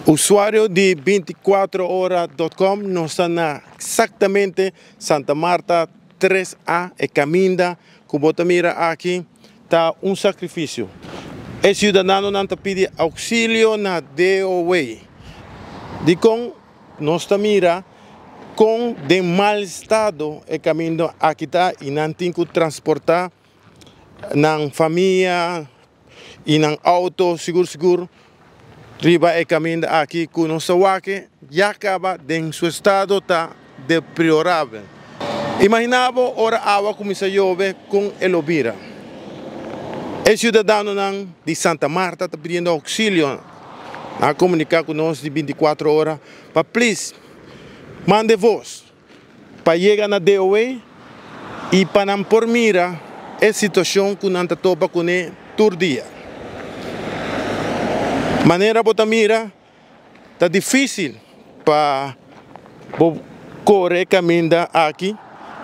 Usuario di 24ora.com, nos ta na exactamente Santa Marta 3A. E caminda cu bo ta mira aki ta un sacrificio. E ciudadanonan ta pidi auxilio na DOW. Di con nos ta mira con den mal estado e caminda aki ta y nan tin cu transporta nan famia y nan auto sigur sigur riba e caminda aki cu nos ta wak ya caba den su estado ta deplorabel. Imagina bo ora awa cuminsa yobe, con e lo bira. E ciudadanonan di Santa Marta ta pidiendo auxilio, a comunica cu nos di 24 ora pa please mande voz pa yega na DOW y pa nan por mira e situacion cu nan ta topa cune tur dia. Manera bo ta mira, ta dificil pa bo core caminda aki,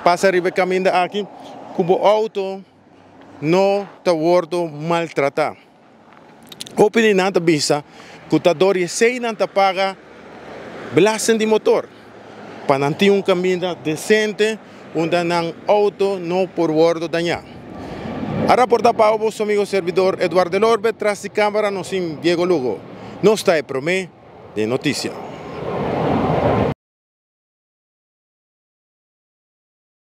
pasa riba caminda aki, cu bo auto no ta wordo maltrata. Hopi di nan ta bisa cu ta dor esey nan ta paga belasting di motor, pa nan tin un caminda decente unda nan auto no por wordo daña. A raporta pa su amigo servidor Eduardo Lorbe, tras di camara nos Diego Lugo. Nos ta e prome den noticia.